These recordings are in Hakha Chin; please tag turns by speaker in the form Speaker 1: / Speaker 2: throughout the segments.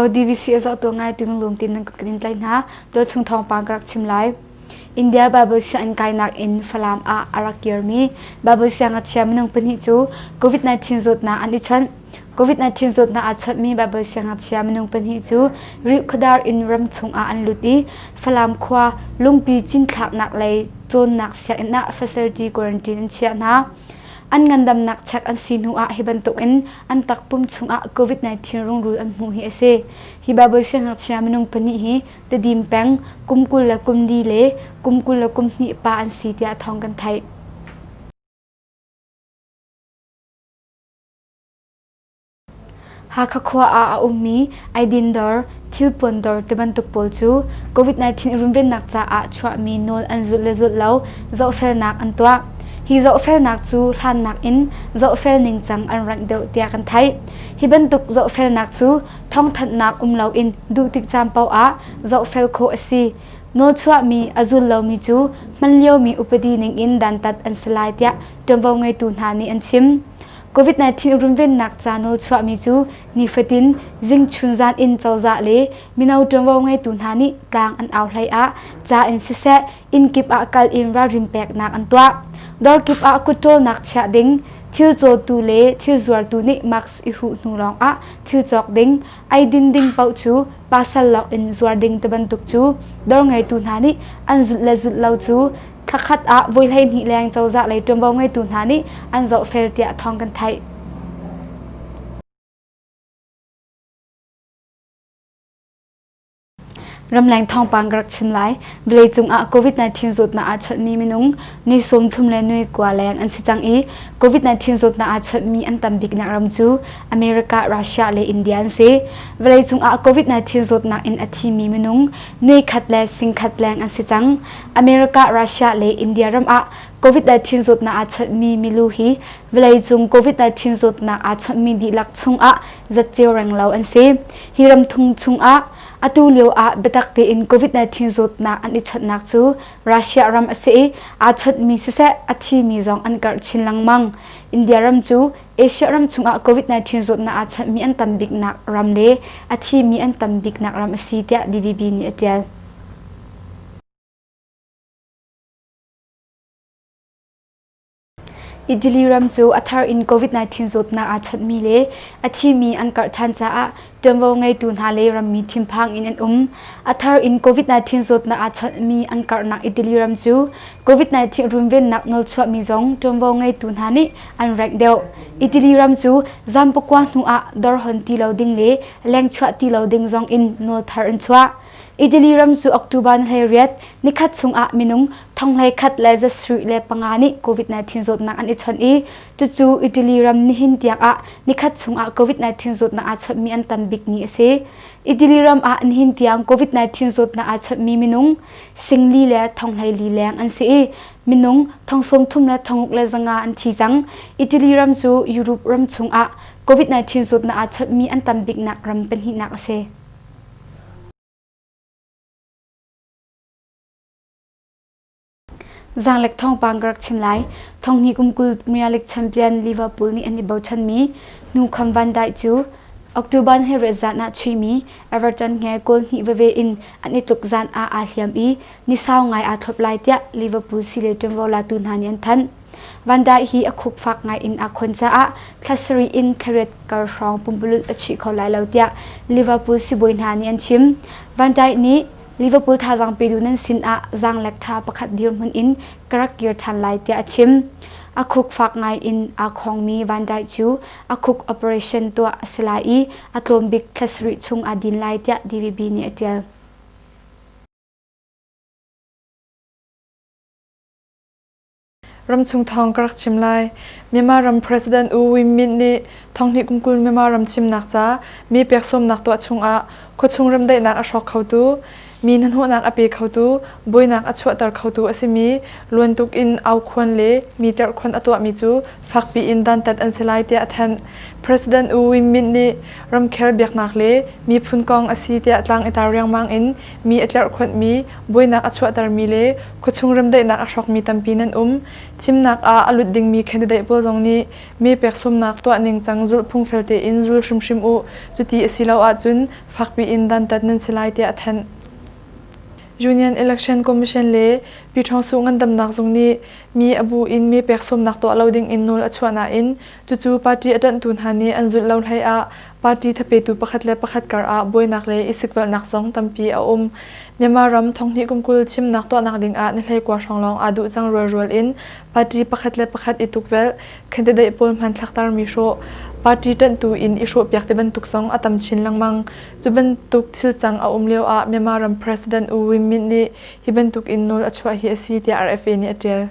Speaker 1: Hello, DVC a zohtu ngai tu lung tin nan kut kan in tlaih hna. Tualchung thawngpang ka rak chim lai. India Bible sianginn kainak in Falam ah a rak kirmi Bible siangngakchia minung pahnih cu COVID-19 zawtnak an i chawnh. COVID-19 zawtnak aa chawnhmi Bible siangngakchia minung pahnih cu Rihkhawdar in ram chungah an lut i Falam khua Lungpi cinthlaknak lei cawnnak sianginn ah facility quarantine an chiah hna. An ngandamnak check an si hnu ah hi bantukin an takpum chungah COVID-19 rungrul an hmuh hi a si. Hi Bible siangngakchia minung pahnih hi Tedim peng kum 20 le kum li le kum 20 le kum hnih pa an si tiah thawng kan theih. Hakha khua ah a ummi eidin dawr, thilpuan dawr tibantuk pawl cu COVID-19 runvennak caah chuahmi nawl an zulh le zulh lo zohfelnak an tuah. Hi zohfelnak cu hlannak in zohfel ningcang an rengh deuh tiah kan theih. Hi bantuk zohfelnak cu thawngthanhnak um loin duh tik caan paoh ah zohfel khawh a si. Nawlchuahmi a zul lomi cu hman liomi upadi ningin dantat an si lai tiah ṭuanvo ngeitu hna nih an chim. COVID-19 runvennak ca nawlchuahmi cu nifatin zingchun zan in cozah le mino ṭuanvo ngeitu hna nih tlang an au hlei ah ca in siseh inn kip ah kal in ralrin peknak an tuah. Dawr kip ah kutṭawlnak chiah ding, thil cawtu le thil zuartu nih mask i huh hnu lawngah thil cawk ding, eidin ding paoh cu pasal lawk in zuar ding tibantuk cu dawr ngeitu hna nih an zulh le zulh lo cu Thlakhat ah voi 12 leng cozah lei ṭuanvo ngeitu hna nih an zohfel tiah thawng kan theih. Ramleng thawngpang ka rak chim lai. Vawleicung ah COVID-19 zawtnak aa chawnhmi minung ni 30 le nui kua leng an si cang i COVID-19 zawtnak aa chawnhmi an tam biknak ram cu America, Russia le India an si. Vawleicung ah COVID-19 zawtnak in a thimi minung nui khat le sing khat leng an si cang. America, Russia le India ram ah COVID-19 zawtnak aa chawnhmi milu hi vawleicung COVID-19 zawtnak aa chawnhmi dihlak chungah zatceo renglo an si. Hi ramthum chungah atu lio ah biatak tein COVID-19 zawtnak an i chawnhnak cu Russia ram a si i aa chawnhmi siseh a thimi zong an karh chin lengmang. India ram cu Asia ram chungah COVID-19 zawtnak aa chawnhmi an tam biknak ram le a thimi an tam biknak ram a si tiah DVB nih a ṭial. Italy ram cu a thar in COVID-19 zawtnak aa chawnhmi le a thimi an karh ṭhan caah ṭuanvo ngeitu hna le rammi thinphang in an um. A thar in COVID-19 zawtnak aa chawnhmi an karhnak Italy ram cu COVID-19 runvennak nawlchuahmi zong ṭuanvo ngeitu hna nih an rengh deuh. Italy ram cu zan pakua hnu ah dawr hon ti lo ding le lengchuah ti lo ding zong in nawl thar an chuah. Italy ram cu October ni 18 nikhat chungah minung thonghleikhat le zasarih le panga nih COVID-19 zawtnak an i chawnh i cucu Italy ram nihin tiang ah nikhat chungah COVID-19 zawtnak aa chawnhmi an tam bik ni a si. Italy ram ah nihin tiang COVID-19 zawtnak aa chawnhmi minung singli le thonghleili leng an si i minung thong sawmthum le thonguk le zanga an thi cang. Italy ram cu Europe ram chungah COVID-19 zawtnak aa chawnhmi an tam biknak ram pahnihnak a si. Zaanglek thawngpang ka rak chim lai. Thonghnih kum 20 Premier League champion Liverpool nih an i bochanmi hnukham Van Dijk cu October ni riat zan ah chuihmi Everton he goal hnih veve in an i tluk zan ah aa hliam i ni sau ngai aa thlop lai tiah Liverpool silei ṭuanvo latu hna nih an thanh. Van Dijk hi a khuk fak ngai in aa khon caah thla sarih in thla riat kar hrawng pumpululh a chuih kho lai lo tiah Liverpool sibawi hna nih an chim. Van Dijk nih Liverpool thazaang petu nan sin ah zaanglek ṭha pakhat dirhmun in ka rak kir ṭhan lai tiah a chim. A khuk fak ngai in aa khongmi Van Dijk cu a khuk operation tuah a si lai i a tlawm bik thla sarih chung aa din lai tiah DVB nih a ṭial.
Speaker 2: Ramchung thawng ka rak chim lai. Myanmar ram President U Win Myint nih thonghnih kum 20 Myanmar ram chimnak ca mi pek sawmnak tuah chungah khuachung remdaihnak a hrawk khotu. Mi hnahnawhnak a pe khotu, buainak a chuahter khotu a simi, luantuk in aukhuan le mi terhkhuan a tuahmi cu fakpi in dantat an si lai tiah a thanh. President U Win Myint nih ramkhel biaknak le miphun kong a si tiah tlang i tar riangmang in mi a tlerhkhuanhmi, buainak a chuahtermi le khuachung remdaihnak a hrawkmi tampi nan um. Thimnak ah a lut dingmi candidate pawl zong nih mee pek sawmnak tuah ningcang zulhphung fel tein zul hrimhrim u. Cuti a si lo ahcun fakpi in dantat nan si lai tiah a thanh. Union Election Commission le Pyithawngsuh ngandamnak zung nih mi a bu in mee pek sawmnak tuah lo ding in nawl a chuah nain cucu party a ṭanhtu hna nih an zulh lo hlei ah party thapetu pakhat le pakhat kar ah buainak le i sikvelhnak zong tampi a um. Myanmar ram thonghnih kum 20 chimnak tuahnak ding ah ni 19 hrawng lawng aa duh cang rualrual in party pakhat le pakhat i tukvelh, candidate pawl hmanthlak tarmi hrawh, party ṭanhtu in i hrawhpiak ti bantuk zong a tam chin lengmang. Cu bantuk thilcang a um lioah Myanmar ram President U Win Myint nih hi bantuk in nawl a chuah hi a si tiah RFA nih a ṭial.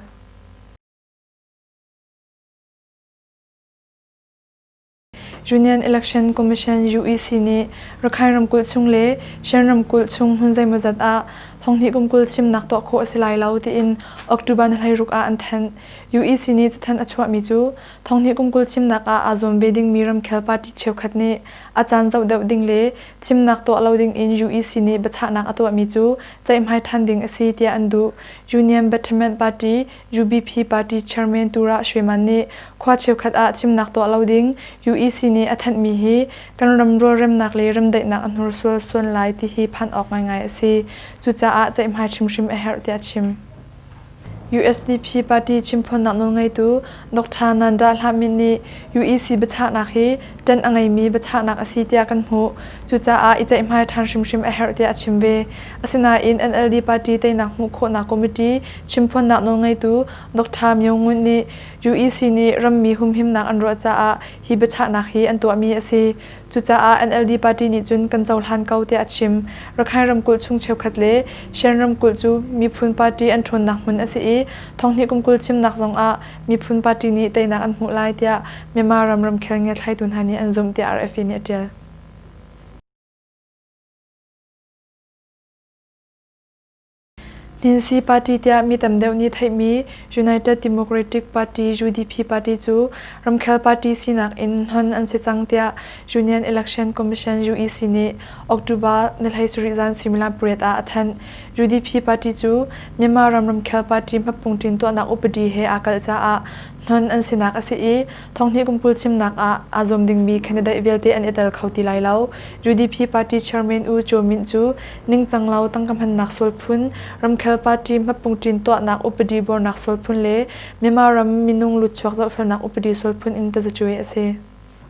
Speaker 2: Union Election Commission UEC nih Rakhine ramkulh chung le Shan ramkulh chung hmun zeimawzat ah thonghnih kum 20 thimnak tuah khawh a si lai lo tiin October ni 16 ah an thanh. UEC nih cathanh a chuahmi cu thonghnih kum 20 thimnak ah aa zuam ve dingmi ramkhel party cheukhat nih a caan zoh deuh ding le thimnak tuah lo ding in UEC nih biachahnak a tuahmi cu ceihmai ṭhan ding a si tiah an duh. Union Betterment Party UBP party chairman Turah Shweman nih khua cheukhat ah thimnak tuah lo ding UEC nih a thanhmi hi kan ram rualremnak le remdaihnak a hnursual suan lai ti hi phan awk ngaingai a si. Cucaah ceihmai hrimhrim a herh tiah a chim. USDP party chimphuannak nawlngeitu Dr. Nanda Hlamin nih UEC biachahnak hi ṭanh a ngeimi biachahnak a si tiah kan hmuh. Cucaah i ceihmai ṭhan hrimhrim a herh tiah a chim ve. Asinain NLD party teinak hmuh khawhnak committee Chimphuannak nawlngeitu Dr. Myo Ngunt nih UEC nih rammi humhimnak an ruah caah hi biachahnak hi an tuahmi a si. Cucaah NLD party nih cun kan cohlan ko tiah a chim. Rakhine ramkulh chung cheukhat le Shan ramkulh cu miphun party an ṭhawnnak hmun a si i thonghnih kum 20 chimnak zongah miphun party nih teinak an hmuh lai tiah Myanmar ram ramkhel ngiathlaitu hna nih an zumh tiah RFA nih a ṭial. Ninsi Party tiah mi tam deuh nih theihmi United Democratic Party UDP party cu ramkhel party sinak in hnon an si cang tiah Union Election Commission UEC nih October ni 17 zan suimilam pariat ah a thanh. UDP party cu Myanmar ram ramkhel party hmapungṭin tuahnak upadi he aa kalh caah hnon an sinak a si i thonghnih kum 20 chimnak ah aa zuam dingmi candidate vialte an i tel kho ti lai lo. UDP party chairman U Kyaw Myint cu ningcang lo tangka hmannak sual phun, ramkhel party hmapungṭin tuahnak upadi buarnak sual phun le Myanmar ram minung lutchuak zohfelnak upadi sual phun in tazacuai a si.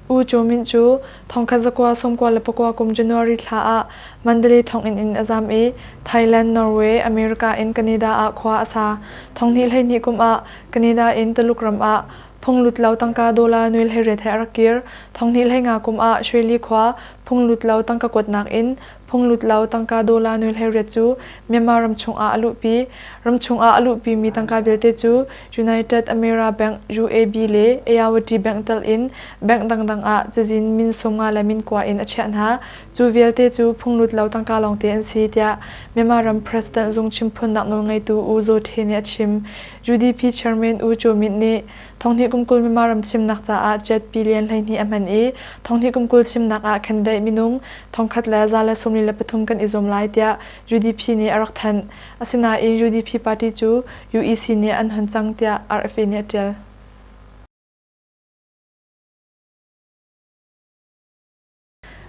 Speaker 2: U Kyaw Myint cu thongkhat zakua 99 kum January thla ah Mandalay thonginn in a zam i Thailand, Norway, America in Canada ah khua a sa. Thonghnih 12 kum ah Canada in Tuluk ram ah phunglut lo tangka dollar nuai 18 he a rak kir. Thonghnih 15 kum ah Shweli khua phunglut lo tangka kuatnak in phunglut lo tangka dollar nuai 18 cu Myanmar ram chungah a luhpi. Ram chungah a luhpimi tangka vialte cu United Amera Bank UAB le Ayawati Bank tel in bank dangdang ah cazin min 50 le min kua in a chiah hna. Cu vialte cu phunglut lo tangka lawngte an si tiah Myanmar ram President zung chimphuannak nawlngeitu U Zaw Htwe nih a chim. UDP Chairman U Kyaw Myint nih thonghnih kum 20 Myanmar ram chimnak caah jet billion 12 a hman i thonghnih kum 20 chimnak ah candidate minung thongkhat le 143 kan i zuam lai tiah UDP nih a rak thanh. Asinain UDP party cu UEC nih an hon cang tiah RFA nih a ṭial.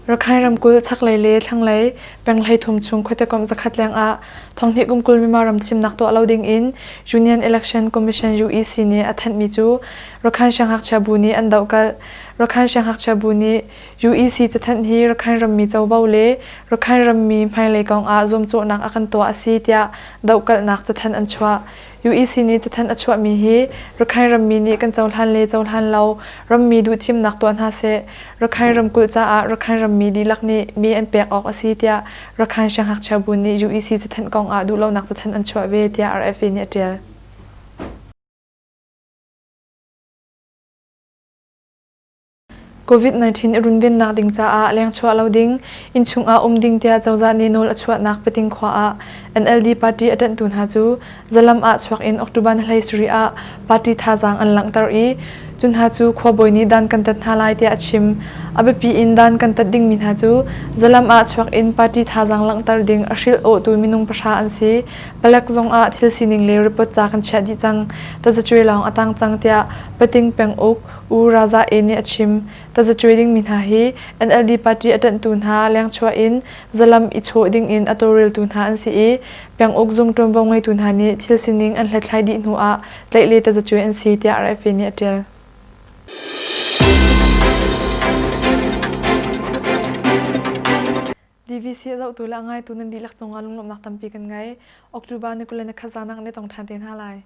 Speaker 2: Rakhine ramkulh chaklei le thlanglei peng 33 chung khuatekomh zakhat lengah thonghnih kum 20 Myanmar ram thimnak tuah lo dingin Union Election Commission UEC nih a thanhmi cu Rakhine siangngakchia bu nih an dohkalh. Rakhine siangngakchia bu nih UEC cathanh hi Rakhine rammi covo le Rakhine rammi hmailei kongah zuamcawhnak a kan tuah a si tiah dohkalhnak cathanh an chuah. UEC nih cathanh a chuahmi hi Rakhine rammi nih kan cohlan le cohlan lo rammi duhthimnak tuah hna seh. Rakhine ramkulh caah Rakhine rammi dihlak nih mee an pek awk a si tiah Rakhine siangngakchia bu nih UEC cathanh kongah duhlonak cathanh an chuah ve tiah RFA nih a ṭial. COVID-19 i runvennak ding caah lengchuah lo ding, innchung ah um ding tiah cozah nih nawl a chuahnak Pating khua ah NLD party a ṭanhtu hna cu zalam ah chuak in October ni 17 ah party thazaang an langhter i cu hna cu khuabawi nih dan kan tat hna lai tiah a chim. A biapi in dan kan tat dingmi hna cu zalam ah chuak in party thazaang langhter ding a hrilh awhtu minung pahra an si. Palek zong ah thil sining le report ca kan chiah dih cang. Tazacuai lawng a tang cang tiah Pating penguk U Raza E nih a chim. Tazacuai dingmi hna hi NLD party a ṭanhtu hna lengchuah in zalam i chawh dingin a tawlreltu hna an si i penguk zung ṭuanvo ngeitu hna nih thil sining an hlathlai dih hnu ah tlaih le tazacuai an si tiah RFA nih a ṭial. DVC a zohtu le a ngaitu nan dihlak cungah lunglawmhnak tampi kan ngei. October ni 21 zanak ne tong ṭhan te hna lai.